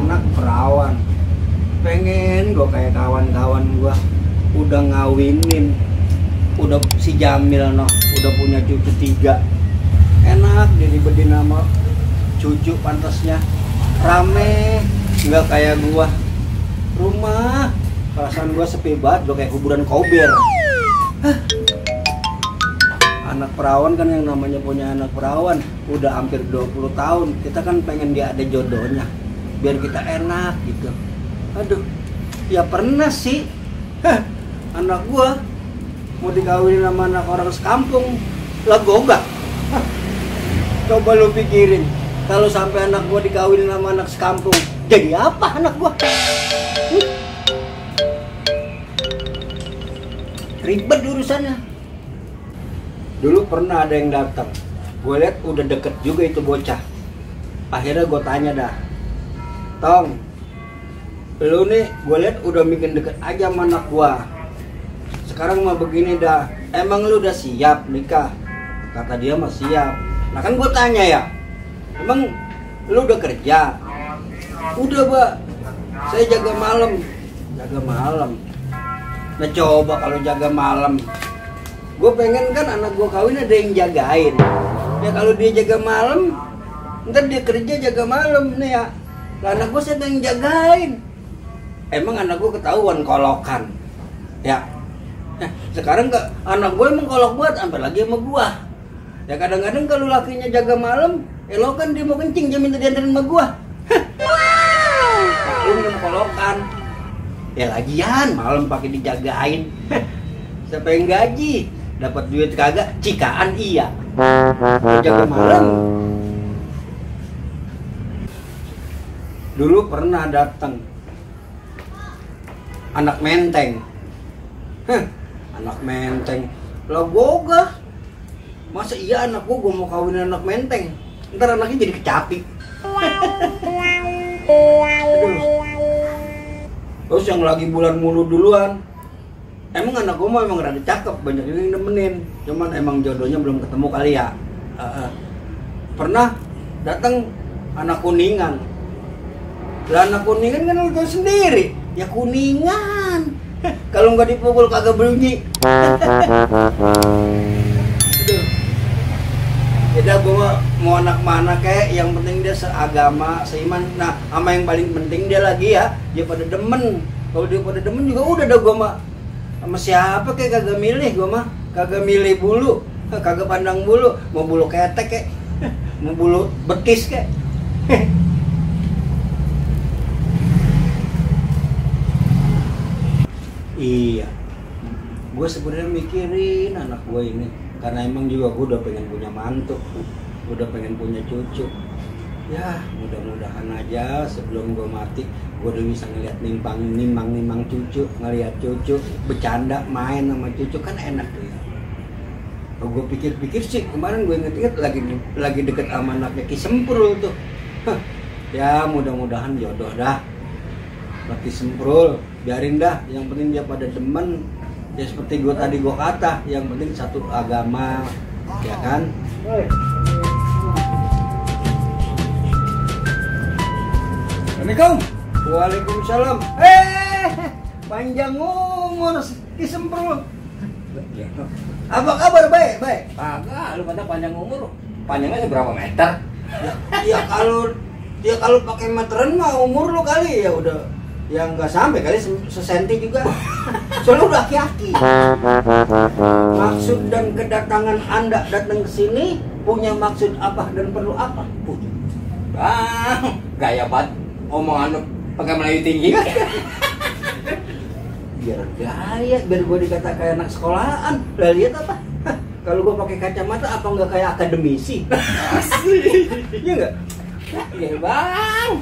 anak perawan. Pengen gue kayak kawan-kawan gue, udah ngawinin, udah si Jamil noh, udah punya cucu 3. Enak diribetin nama cucu pantasnya, rame, nggak kayak gua. Rumah perasaan gua sepi banget, udah kayak kuburan kober. Anak perawan kan, yang namanya punya anak perawan udah hampir 20 tahun. Kita kan pengen dia ada jodohnya biar kita enak gitu. Aduh, ya pernah sih. Anak gua mau dikawinin sama anak orang sekampung, lah gogak. Coba lu pikirin, kalau sampai anak gua dikawinin sama anak sekampung, jadi apa anak gua? Ribet urusannya. Dulu pernah ada yang datang, gue lihat udah deket juga itu bocah. Akhirnya gue tanya dah, Tong, lu nih gue lihat udah bikin deket aja sama anak gua. Sekarang mah begini dah, emang lu udah siap nikah? Kata dia mah siap. Nah kan gue tanya ya, emang lu udah kerja? Udah, Pak, saya jaga malam. Jaga malam? Nah coba kalau jaga malam, gue pengen kan anak gue kawin ada yang jagain. Ya kalau dia jaga malam, ntar dia kerja jaga malam nih ya. Lah anak gue siapa yang jagain? Emang anak gue ketahuan kolokan? Ya. Sekarang anak gue emang kolok buat, sampai lagi sama gue. Ya kadang-kadang kalau lakinya jaga malam, lo kan dia mau kencing, dia minta diantarin sama gua. Lu minum kolokan. Ya lagian malam pakai dijagain. Siapa yang gaji? Dapat duit kagak? Cikaan iya. Jaga malam. Dulu pernah datang anak menteng. Anak menteng. Lah gogah. Masa iya anak gua mau kawin anak menteng, ntar anaknya jadi kecapi. Terus yang lagi bulan mulu duluan, emang anak gua mah emang rada cakep, banyak yang nemenin, cuman emang jodohnya belum ketemu kali ya. Pernah datang anak Kuningan. Lah anak Kuningan kan lu tau sendiri, ya Kuningan. Kalau nggak dipukul kagak bunyi. Beda gue mau anak mana kayak, yang penting dia seagama, seiman. Nah, sama yang paling penting dia lagi ya, dia pada demen. Kalau dia pada demen juga udah dah gue mah sama siapa kayak kagak milih, gue mah kagak milih bulu, kagak pandang bulu, mau bulu ketek kayak, mau bulu betis kayak. Iya, gue sebenarnya mikirin anak gue ini. Karena emang juga gue udah pengen punya mantu, udah pengen punya cucu. Ya mudah-mudahan aja sebelum gue mati, gue udah bisa ngeliat nimbang cucu, ngeliat cucu, bercanda, main sama cucu, kan enak tuh ya. Kalau gue pikir-pikir sih, kemarin gue inget-inget lagi deket sama anaknya Ki Semprul tuh. Ya mudah-mudahan jodoh dah. Ki Semprul, biarin dah, yang penting dia pada demen. Ya seperti tadi gue kata, yang penting satu agama, ya kan? Assalamualaikum. Waalaikumsalam. Panjang umur Ki Semprul. Apa kabar? Baik. Kagak, lu kata panjang umur. Panjangnya berapa meter? Ya kalau pakai meteran mah umur lu kali ya udah, yang nggak sampai kali sesenti juga. Soalnya udah aki-aki. Maksud dan kedatangan Anda datang ke sini punya maksud apa dan perlu apa? Bang, gaya banget omongan lu pakai Melayu tinggi. Biar gaya, biar gue dikata kayak anak sekolahan. Lah lihat apa? Kalau gue pakai kacamata apa nggak kayak akademisi? Iya nggak? Iya bang.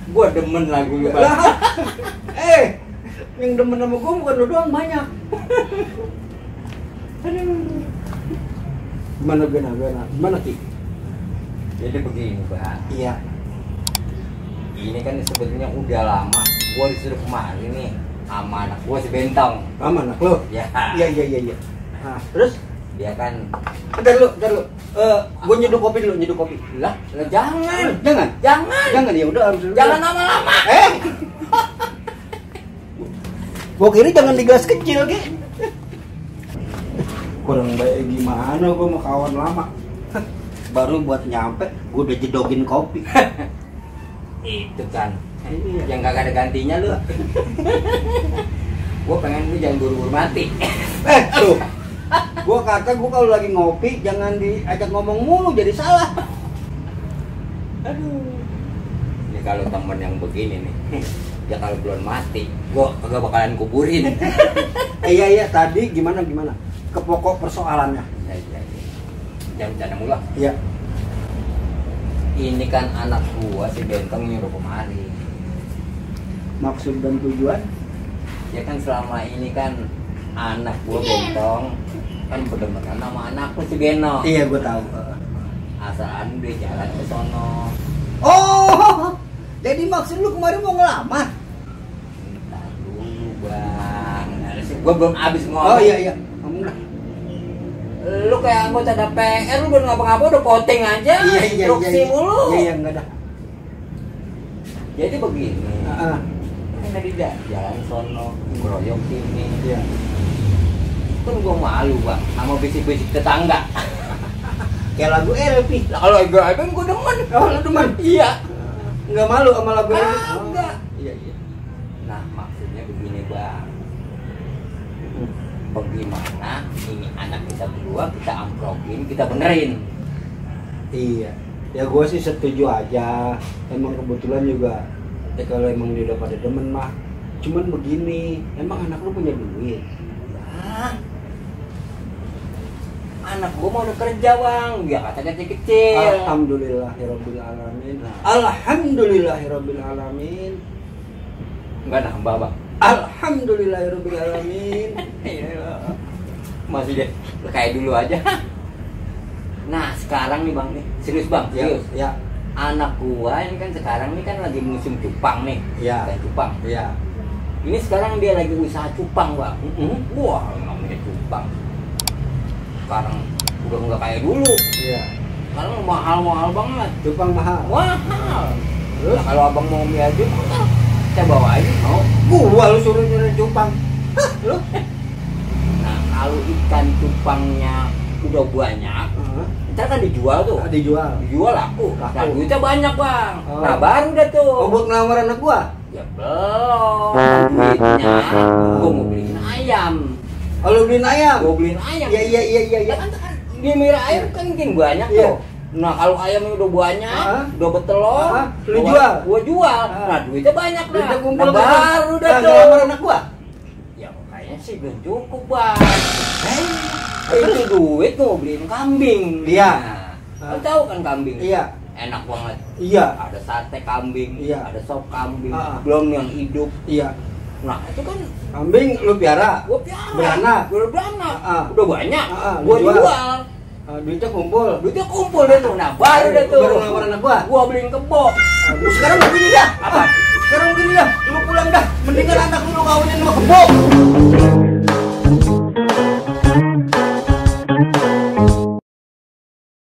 Gua demen lagu lu bang. Yang demen sama gue bukan lu doang, banyak. Gimana Ki? Jadi begini bang. Iya. Ini kan sebetulnya udah lama gua disuruh kemari nih sama anak gua si Bentong. Sama anak lo? Ya. Iya. Nah, terus Dia kan Ntar lu. Gue nyeduh kopi. lah jangan. Jangan ya udah harus. Jangan lama-lama. Gue kira jangan di gelas kecil, Ki. Kurang baik gimana gue mau kawan lama. Baru buat nyampe, gue udah jedogin kopi. Itu kan. Yang gak ada gantinya lu. Gue pengen lu jangan buru-buru mati. Tuh. Gue kata gue kalau lagi ngopi jangan diajak ngomong mulu jadi salah. Aduh. Ini kalau temen yang begini nih, ya kalau belum mati, gue kagak bakalan kuburin. Iya tadi gimana? Ke pokok persoalannya. Iya. Jangan bercanda mulu. Iya. Ini kan anak gua si Bentong nyuruh kemari. Maksud dan tujuan? Ya kan selama ini kan anak gua Bentong kan bener-bener nama anakku si Beno. Iya gue tahu. Asal dia jalan ke sono. Oh, jadi maksud lu kemarin mau ngelamar? Entar dulu bang. Gua belum habis ngomong. Oh iya. Ngomong lah. Lu kayak anggota DPR, lu belum ngapa-ngapa udah voting aja. Iya. Instruksi mulu. Iya enggak dah. Jadi begini. Heeh. Kan tadi dah jalan sono, ngeroyok sini. Iya. Kan gua malu bang, sama bisik-bisik tetangga. Kayak lagu Elvi. Lah kalau gua kan gua demen. Oh, lu demen? Iya. Enggak malu sama lagu Elvi? Enggak. Iya. Nah maksudnya begini bang. Bagaimana ini anak kita berdua kita amprokin, kita benerin. Iya. Ya gue sih setuju aja. Emang kebetulan juga. Ya kalau emang dia udah pada demen mah. Cuman begini. Emang anak lu punya duit? Hah? Anak gua mau udah kerja bang, dia kata kecil. Alhamdulillahirobbilalamin. Alhamdulillahirobbilalamin. Enggak nambah bang. Alhamdulillahirobbilalamin. Masih deh, kayak dulu aja. Nah sekarang nih bang nih, serius bang, serius. Ya. Anak gua ini kan sekarang nih kan lagi musim cupang nih. Ya. Dan cupang. Ya. Ini sekarang dia lagi usaha cupang bang. Wah namanya cupang. Sekarang udah nggak kayak dulu. Iya. Sekarang mahal banget. Cupang mahal. Mahal. Terus? Nah, kalau abang mau mie aja, saya bawa aja mau. Gua lu suruh nyuruh cupang. Hah, lu? Nah kalau ikan cupangnya udah banyak, ntar kan dijual tuh. Dijual. Dijual laku. Laku. Nah duitnya banyak bang. Oh. Nah baru dah tuh. Oh, buat ngelamar anak gua? Ya belum. Duitnya gua mau beliin ayam. Oh, lu beliin ayam? Gua beliin ayam. Iya. Kan di mira ayam kan makin banyak Iya. tuh. Nah kalau ayamnya udah banyak, udah betelor, lu jual? Gua jual. Nah duitnya banyak dah. Duitnya kumpul Nah, baru dah tuh. ngelamar anak gua? Ya kayaknya sih belum cukup bang. Itu duit tuh beliin kambing. Iya. Nah, tahu kan kambing? Iya. Enak banget. Iya. Ada sate kambing, Iya. ada sop kambing, Ah. belum yang hidup. Iya. Nah itu kan Kambing lu piara? gua piara. Beranak? Udah beranak. Ah. Udah banyak. Lu Gua jual? jual. Duitnya kumpul. Duitnya kumpul deh tuh. Nah baru deh tuh. Baru ngelamar anak gua? Gua beliin kebo. Sekarang begini dah. Apa? Sekarang begini